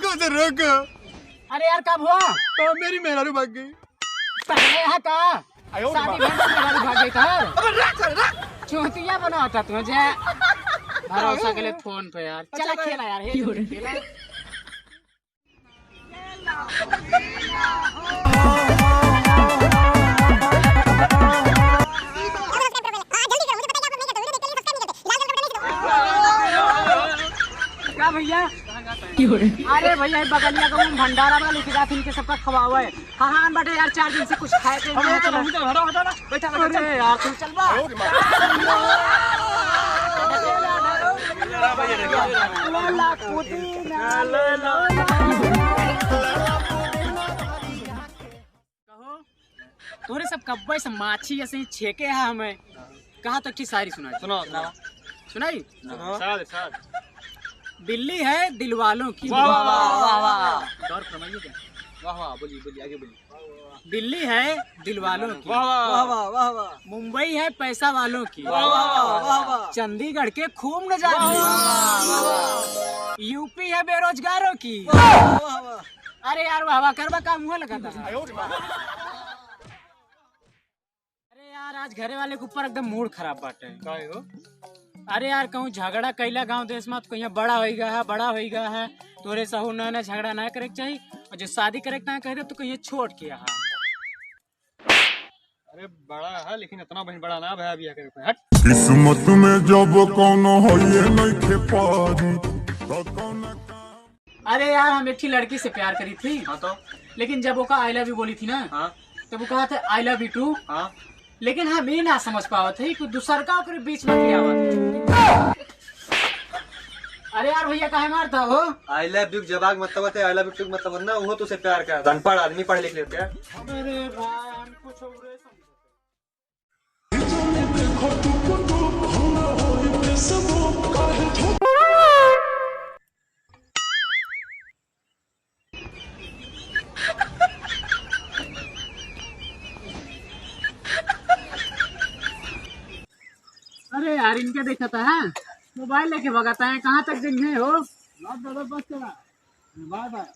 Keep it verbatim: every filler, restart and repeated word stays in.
रोको, रोको। अरे यार, कब हुआ? तो मेरी मेहरारू भाग गई। पहले यहाँ का? आयो रे शादी माँ। भंड मेहरारू भाग गई था। अबे रख, रख। चूतिया बनावत ह तू, जा। भरोसा के लिए फोन पे यार। चला अच्छा, खेला यार, हे क्यों रे? खेला। का भैया? अरे भैया, ये बगलिया का वो भंडारा वाला लेके जाते, इनके सबका खवावे। हाँ, हाँ, बटे यार, चार दिन से कुछ खाए के नहीं। हटो, हटो, हटो, बैठा, बैठा, चल। अरे यार, तू चल बा। तोरे सब कब्बे से माछी ऐसे ही छेके है हमें। कहाँ तक की शायरी सुनाई? सुनाओ, सुनाओ। सुनाई? सुनाओ। साथ, साथ। बिल्ली है दिल वालों की। वाह, वाह, वाह, वाह, वाह। गौर फरमाइए क्या? वाह, वाह, बोलिए, बोलिए, आगे बोलिए। दिल्ली है दिल वालों की। वाह, वाह, वाह, वाह। मुंबई है पैसा वालों की। वाह, वाह, वाह, वाह। चंडीगढ़ के खूब नजारे। वाह, वाह, वाह, वाह। यूपी है बेरोजगारों की। वाह, वाह, वाह। अरे यार, वाह, वाह, करबा का मुँह लगा था। अरे यार, आज घरे वाले के ऊपर एकदम मूड खराब बाटे। काहे हो? अरे यार, कहूँ झगड़ा कैला गाँव देश में, तो कहिया बड़ा होई गया है, बड़ा होई गया है, तोरे सहू ना, ना झगड़ा ना करे के चाही, और जो शादी करे के ना कह दे, तो कहिया छोट किया है। अरे बड़ा है, लेकिन इतना बहन बड़ा ना भया बिया करे पे। हट। किस्मत में जब कौनो होइए नइखे पारी, तो कौन काम? अरे यार, हम एक ठे लड़की से प्यार करी थी। हाँ तो? लेकिन जब ओका I love you बोली थी ना, हाँ। तब वो कहा था, "I love you too।" हाँ। लेकिन हम ये ना समझ पावत है कि दूसर का ओकरे बीच में क्या आवत है। अरे यार भैया, काहे मारता हो? I love you जवाब मतलब है, I love you too मतलब ना, वो तुझसे प्यार करता। अनपढ़ आदमी, पढ़ लिख लेते हैं। अरे भाई, हम कुछ और समझ अरे यार, इनके देखता है, मोबाइल लेके भगाता है, कहाँ तक जइहे हो? ना दादा, बस करा, बाय बाय।